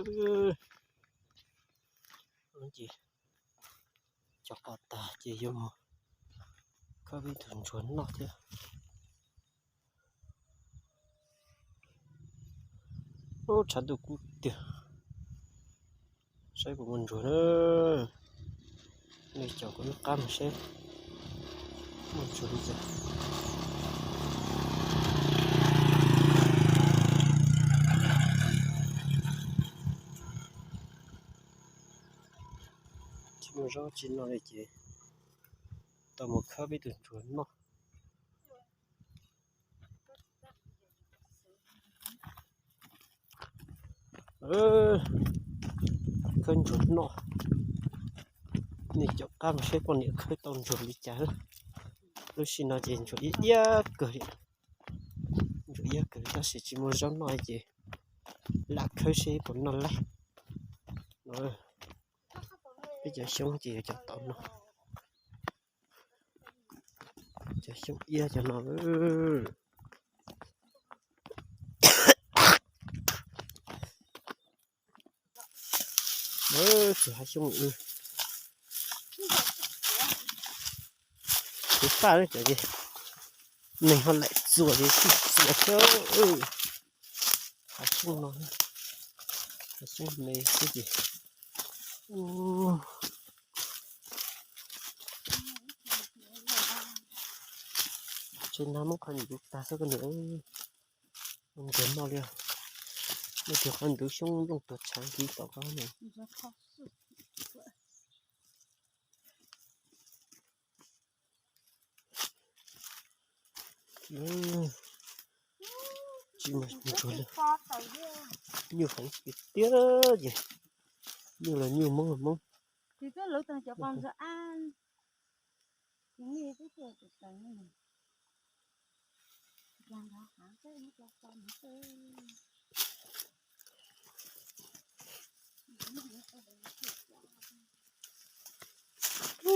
Ces cov qos tag ces yuav mus khawb peb tus ntsuag noj thiab. Ub, tshav ntuj kub tiag. Saib puas muaj ntsuag na. Nej caum kuv lub qab mus seb muaj ntsuag li cas. Tsis muaj zaub tsis noj li ces tau mus khawb peb tus ntsuag noj. Khawb ntsuag noj. Nej caum qab mus seb poj niam khawb tau ntsuag li cas. Lub sij no ces ntsuag iab iab kawg li. Ntsuag iab kawg tab sis tsis muaj zaub noj ces lam khawb seb puas noj laij. Peb cov xyoob ces yog cov tom no. Cov xyoob iab cov no. Tsis hav xyoob. Kuv paj cov ces neeg ho laim txuas ces sib txuas thiab. Hav xyoob no, hav xyoob me xwb ces. Tsev no muab qhov ntawd tag xwb koj niam. Ntsuag noj li. Muaj tus qhov ntawd xyoob nplooj tuag tshav kiv tom qab no. Tsis muaj ntsuag li. Nyuj heev tiag tiag ces nyuj los nyuj, hmoob los hmoob.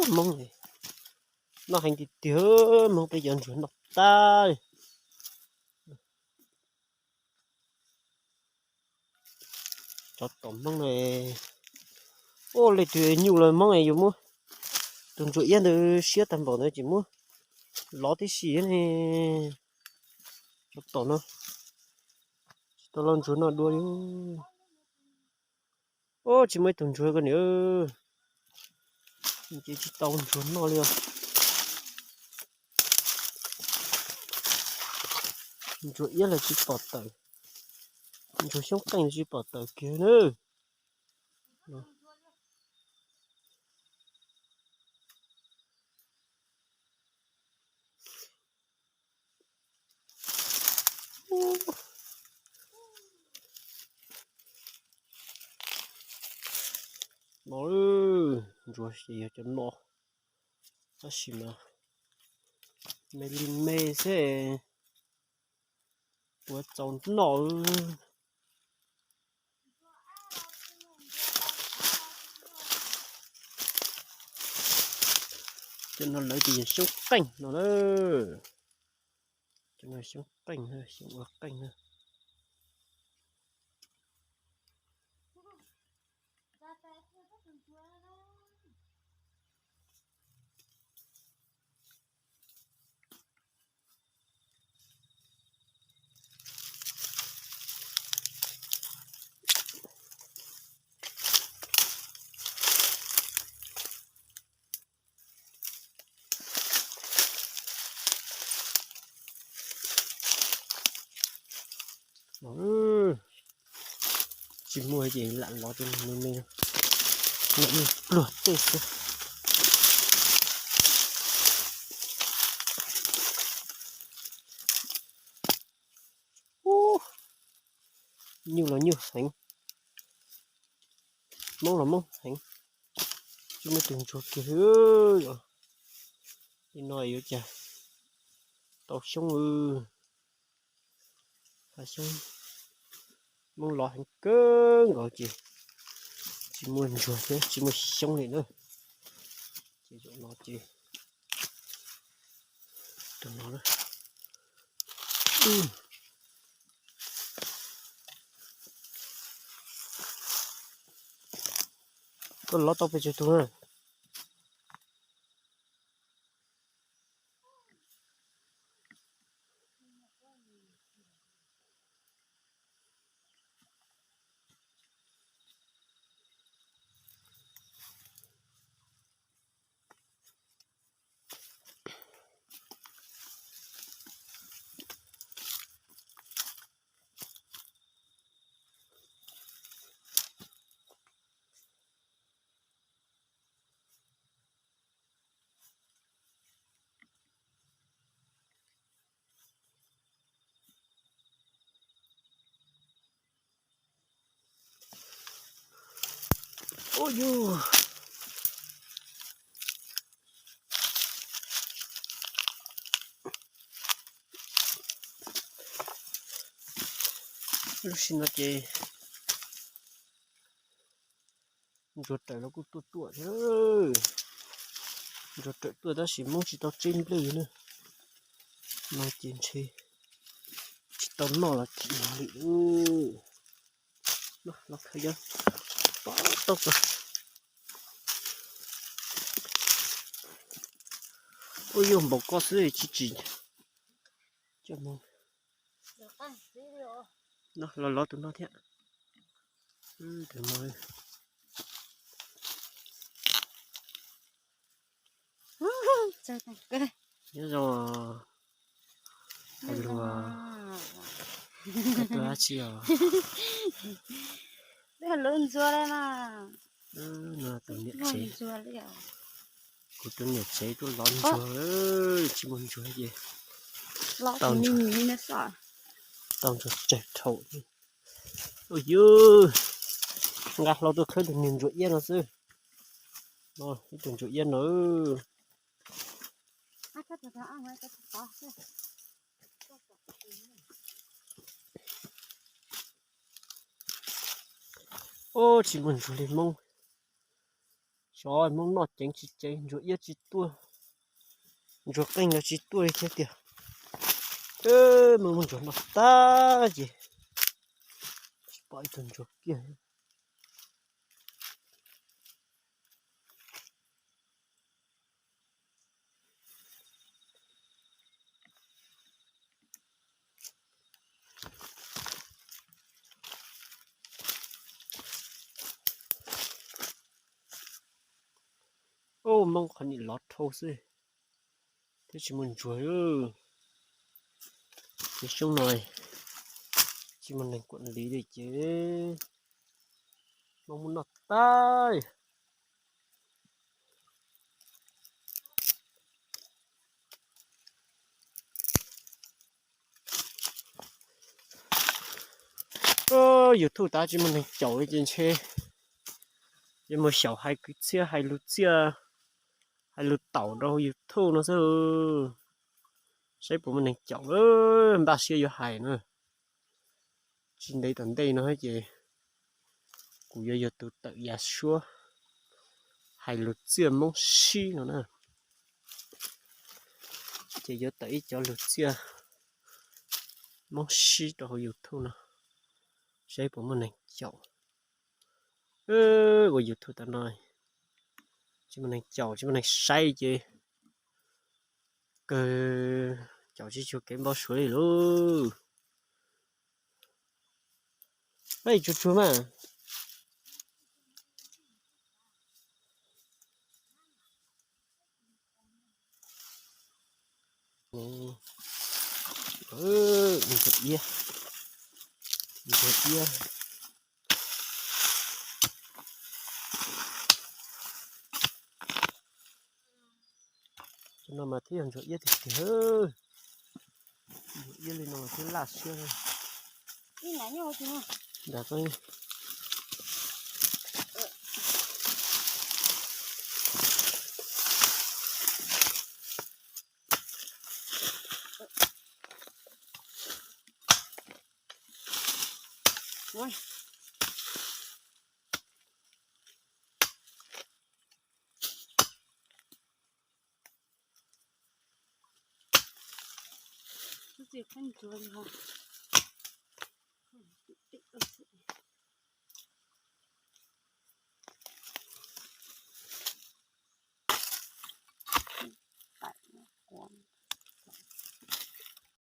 Hmoob li, noj heev tiag tiag, hmoob peb cov ntsuag noj tag li. Cov tom hmoob no, ua li twg nyuj los hmoob yuav muab tus ntsuag iab ntawd siab tag npaum ntawd ces muab lov tib si ne. Cov tom no tsis tau los ntsuag noj dua li. Ub, tsis muaj ib tug ntsuag koj niam. Ces tsis tau ntsuag noj li os. Ntsuag iab los tsis pom tawm, ntsuag xyoob qeej tsis pom tawm kiag na. No, ntsuag ces yog cov no, tab sis mas me li me xwb, puas txaus noj. Cov no lawv tias yog xyoob qeej no na. Cov no xyoob qeej, xyoob ua qeej na. Tsis muaj ces lam lov ces me me, pluag tej xwb. Nyuj los nyuj heev, hmoob los hmoob heev, tsis muaj tus ntsuag kiag li. Li no yuav cas tau xyoob. Hav xyoob hmoob lov heev kawg nkaus ces tsis muaj ntsuag thiab tsis muaj xyoob li na. Ces zaum no ces tus no na. Koj lov tau pes tsawg tus na? Ua yus, lub sij no ces ntsuag rawm los kuj tuaj tuaj thiab. Ntsuag rawm tuaj tab sis Hmoob tsis tau tseb nplej na, no ces ntshe tsis tau noj los tsis ua li. Los khaws cov pab tau kawg. Ua yus npaum ko xwb tsis tsim. Coj mus, los lov tus no thiab. Nyob zoo, hais lus, koj tuaj dab tsi os? Lub ntsuag li mas. Tus niam tsev, kuv tus niam tsev tuaj lov ntsuag, tsis muaj ntsuag ces tau ntsuag tsawg dhau. Ua yus, nqa hlau tuaj khawb tus niag ntsuag iab no xwb. Ib tug ntsuag iab no. Ub, tsis muaj ntsuag li Hmoob. Xyov Hmoob noj ceev tsis ceev, ntsuag iab tsis tuaj, ntsuag qeej los tsis tuaj li thiab tiag. Muaj ntsuag noj tag ces tsis pom ib tug ntsuag kiag. Ub, Hmoob qhov nim lov dhau xwb thiab tsis muaj ntsuag. Ces xyoo no tsis muaj neeg kuam li li ces Hmoob muab noj tag. YouTube tab tsis muaj neeg caum li ces ntshe yuav mus xyaum hais kwv txhiaj hais lus txiaj, hais lus taum rau hauv YouTube no xwb. Saib puas muaj neeg caum, npaj siab yuav hais na. Tsis ntev tom ntej no ces kuv yuav yog tus tawm yav suab hais lus txiaj Hmoob sib no na. Ces yuav tawm ib cov lus txiaj Hmoob sib rau hauv YouTube no, saib puas muaj neeg caum. Ua YouTube tam no tsis muaj neeg caum tsis muaj neeg saib ces kawg caum tsis tshua kev npau suav li lauj. Tsuag tsuag mas. Ntsuag iab, ntsuag iab. Cov no mas thiaj yog ntsuag iab tiag tiag. Ntsuag iab li no mas thiaj laj siab. Nram ko. Txiv khaub ncuav li ho.